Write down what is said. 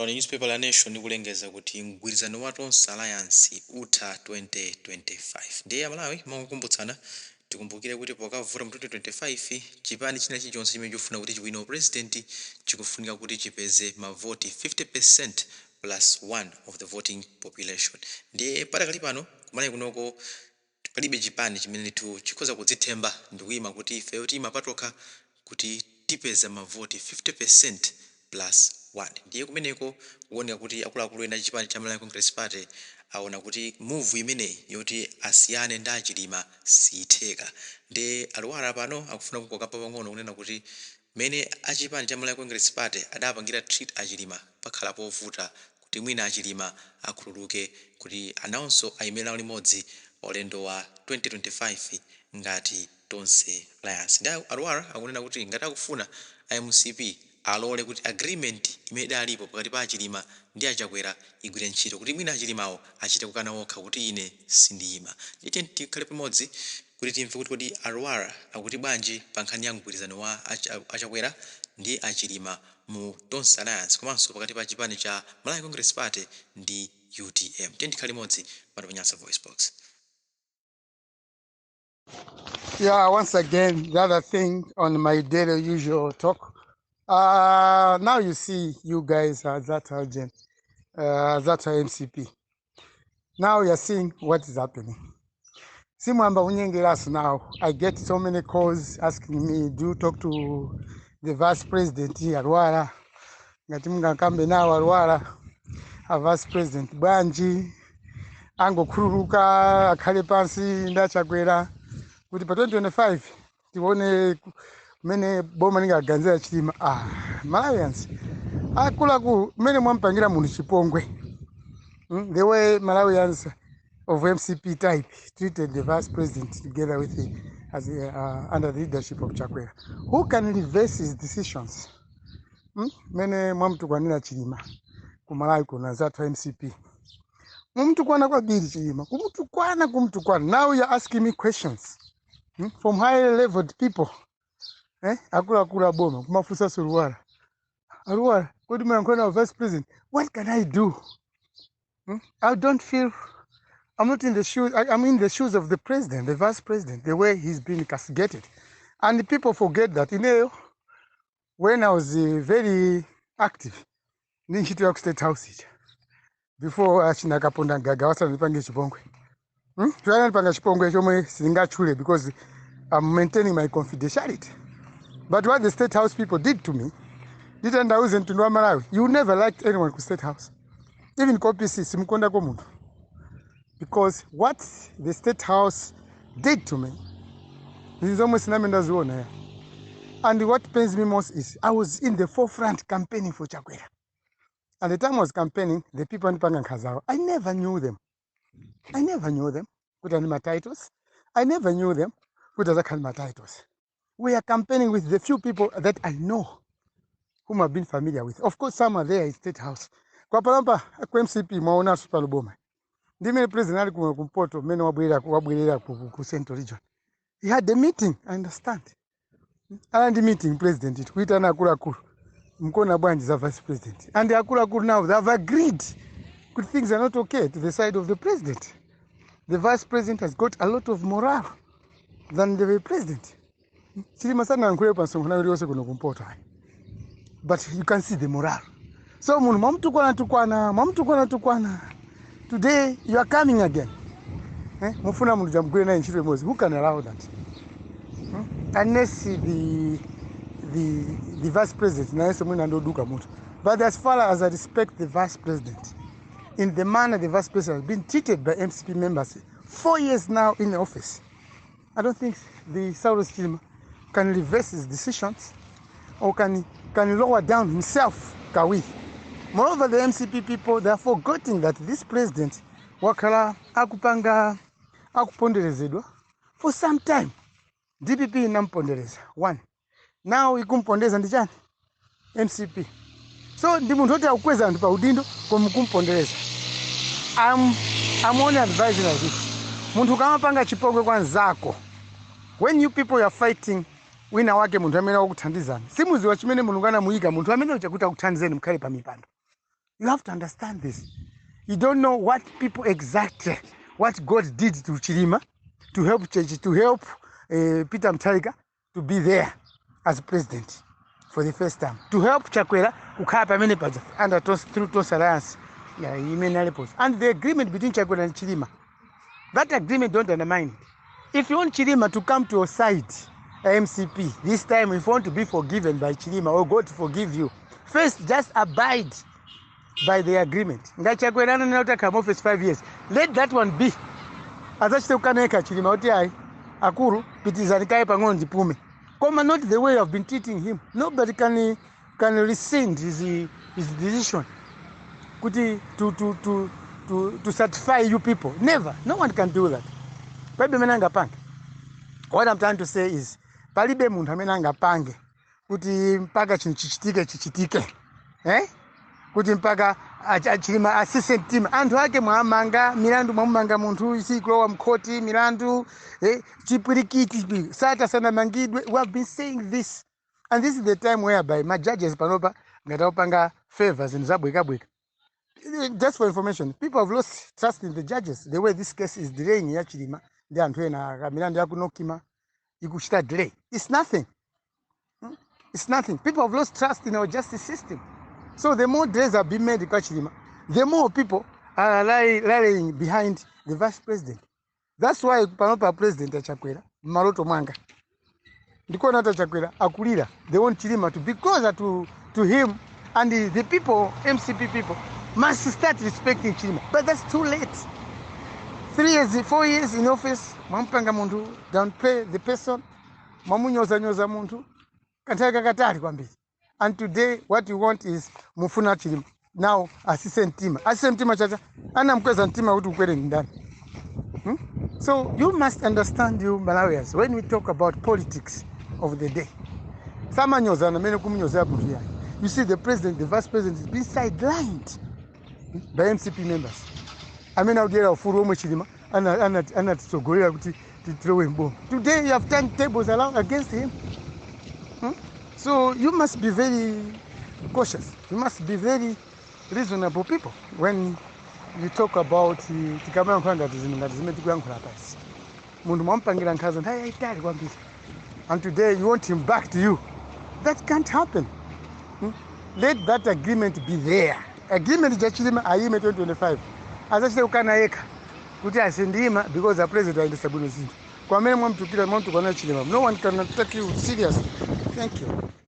Newspaper la Nation ikulengeza kuti mgwirizano wa Tonse Alliance utha 2025. Ndiye Amalawi, mongokumbutsana, tikumbukire kuti pokavota mu 2025, chipani china chilichonse chimene chikufuna kuti chiwine president chikufunika kuti chipeze mavoti 50% plus 1 of the voting population. Ndiye patakali pano kumalawi kunoko palibe chipani chimene ndithu chikhoza kudzithemba ndikuyima kuti ifeyo tiyima patokha kuti tipeza mavoti 50% plus 1. Ndiye kumeneko kuoneka kuti akuluakulu ena chipani cha Malawi Congress Party aona kuti move imeneyi yoti asiyane ndi Achilima siyitheka. Ndiye a Lwara pano akufuna kungokamba pang'ono kunena kuti mmene achipani cha Malawi Congress Party adapangira treat Achilima, pakhala povuta kuti mwina Achilima akhululuke kuti anawonso ayime nawo limodzi pa ulendo wa 2025 ngati Tonse Alliance. Ndi a Lwara akunena kuti ngati akufuna a MCP alole kuti agreement imene idalipo pakati pa Achilima ndi Achakwera igwire ntchito, kuti mwina Achilimawo achite kukana okha kuti ine sindiyima. Ndiye tikhale pamodzi kuti timve kuti kodi a Lwara akuti bwanji pa nkhani ya mgwirizano wa Achakwera ndi Achilima mu Tonse Alliance, komanso pakati pa chipani cha Malawi Congress Party ndi UTM. Tiye tikhale limodzi pano pa Nyasa Voice Box. Yeah, once again, the other thing on my daily usual talk. Now you see you guys are that urgent, that MCP. Now you're seeing what is happening. Simwamba unyengeras now. I get so many calls asking me, "Do you talk to the vice president here, Lwara? Ngati mungakambe nawo a Lwara, a vice president bwanji, angokhululuka akhale pansi ndi Achakwera kuti pa 2025 tione kumene boma lingaganizira Chilima." Ah, Malawians, akuluakulu, mmene mwampangira munthu chipongwe, The way Malawians of MCP type treated the vice president together with the, as, under the leadership of Chakwera, who can reverse his decisions? Mene mwamtukwanira Chilima kumalawi kuno, zathu MCP mumtukwana kwabiri Chilima, kumutukwana, kumutukwana. Now you're asking me questions, From high leveled people, eh? Akuluakulu aboma kumafunsa a Lwara, "A Lwara, kodi muyankhula na vice president?" What can I do? I don't feel I'm not in the shoes. I'm in the shoes of the president, the vice president, the way he's been castigated. And the people forget that when I was very active ndi ntchito ya ku State House ija before achina Kaponda Gaga wasandipange chipongwe, Ndipanga chipongwe chomwe sindingatchule because I'm maintaining my confidentiality. But what the State House people did to me, nditandauze mtundu wa Malawi, you never liked anyone ku State House, even ku OPC simukondako munthu, because what the State House did to me ndi zomwe siname ndaziona ya. And what pains me most is I was in the forefront campaigning for Chakwera, and the time I was campaigning, the people andipanga nkhazawo, I never knew them. I never knew them kuti ani ma titles. I never knew them kuti azakhale ma titles. We are campaigning with the few people that I know, whom I've been familiar with. Of course, some are there in State House. Kwa palamba ku MCP mwaonanso paluboma ndimene president ali kumpoto, mmene wabwerera ku Central Region, he had a meeting. I understand ala ndi meeting, president itu kuitana akuluakulu, mkona bwanji za vice president, and akuluakulu now they have agreed kuti things are not okay to the side of the president. The vice president has got a lot of morale than the president. Chilima sanayankhule pa msonkhano uliwonse kuno kumpoto ayi, but you can see the morale. So munthu mwamutukwana tukwana, mwamutukwana tukwana, today you are coming again, eh? Mufuna munthu jamugwire naye ntchito imodzi. Who can allow that, Unless the vice president nayenso mwina ndoduka mutu. But as far as I respect the vice president, in the manner the vice president has been treated by MCP members 4 years now in the office, I don't think the Saulos Chilima can reverse his decisions or can lower down himself kawiri. Moreover, the MCP people, they are forgetting that this president wakhala akupanga akuponderezedwa for some time. DPP inampondereza one, now ikumpondeza ndi chani? MCP. So ndi munthu oti akukweza anthu pa udindo koma kumpondereza. I'm only advising like this: munthu ukamapanga chipongwe kwa nzako, when you people are fighting wina wake, munthu amene wakuthandizani, simuziwa chimene Mulungu anamuyika munthu amene uchakuti akuthandizeni mukhale pa mipando. You have to understand this. You don't know what people exactly, what God did to Chilima to help Church, to help Peter Mutharika to be there as president for the first time, to help Chakwera kukhala pamene paja under Tonse, through Tonse Alliance, yeah, imene alipo. And the agreement between Chakwera and Chilima, that agreement, don't undermine it. If you want Chilima to come to your side, MCP, this time, if you want to be forgiven by Chilima or God to forgive you, first just abide by the agreement. Ngati Chakwera ananena kuti akhala office 5 years, let that one be. Adzachite kukaneka Chilima kuti, "Ayi akulu, pitizani kaye pang'ono ndipume." Koma not the way you have been treating him. Nobody can rescind his decision kuti to satisfy you people. Never. No one can do that. Palibe amene angapange. What I'm trying to say is, palibe munthu amene angapange kuti mpaka chinthu chichitike chichitike, eh? Kuti mpaka Achilima asise mtima. Anthu ake mwamanga milandu, mwamumanga munthu sikulowa mkhoti milandu, eh, chipwirikiti sata sanamangidwe. We have been saying this, and this is the time whereby ma judges panopa ngati akupanga favor zinthu zabwekabweka. Just for information, people have lost trust in the judges, the way this case is delaying ya Chilima ndi anthu ena, milandu ya ku NOCMA ikuchita delay. It's nothing. It's nothing. People have lost trust in our justice system. So the more delays are being made kwa Chilima, the more people are rallying behind the vice president. That's why panopa President Achakwera, maloto mwanga ndikuona ati Achakwera akulira. They want Chilima to be closer to him, and the people, MCP people, must start respecting Chilima, but that's too late. 3 years, 4 years in office, mwampanga munthu downplay the person, mwamunyozanyoza munthu kanthawi kakatali kwambiri, and today what you want is mufuna Chilima now asise mtima. Asise mtima chacha anamkweza mtima kuti ukwere ndi ndani? Hmm? So you must understand, you Malawians, when we talk about politics of the day, samanyozana amene kumunyozera munthu yayi. You see, the president, the vice president is being sidelined by MCP members amene akudyera ufulu omwe Chilima anatitsogolera kuti tilowe mboma. Today you have turned tables around against him. Hmm? So you must be very cautious. You must be very reasonable people when you talk about tikamayankhula ngati zinthu ngati zimene tikuyankhula pasi. Munthu mwampangira nkhanza nthawi yayitali kwambiri, and today you want him back to you. That can't happen. Hmm? Let that agreement be there. Agreement cha Chilima ayime 2025, azachite kukana yekha kuti asindima because the president ayendesa bwino zinthu. Kwamene mwamtukira, mwamtukana Chilima, no one can take you seriously. Thank you.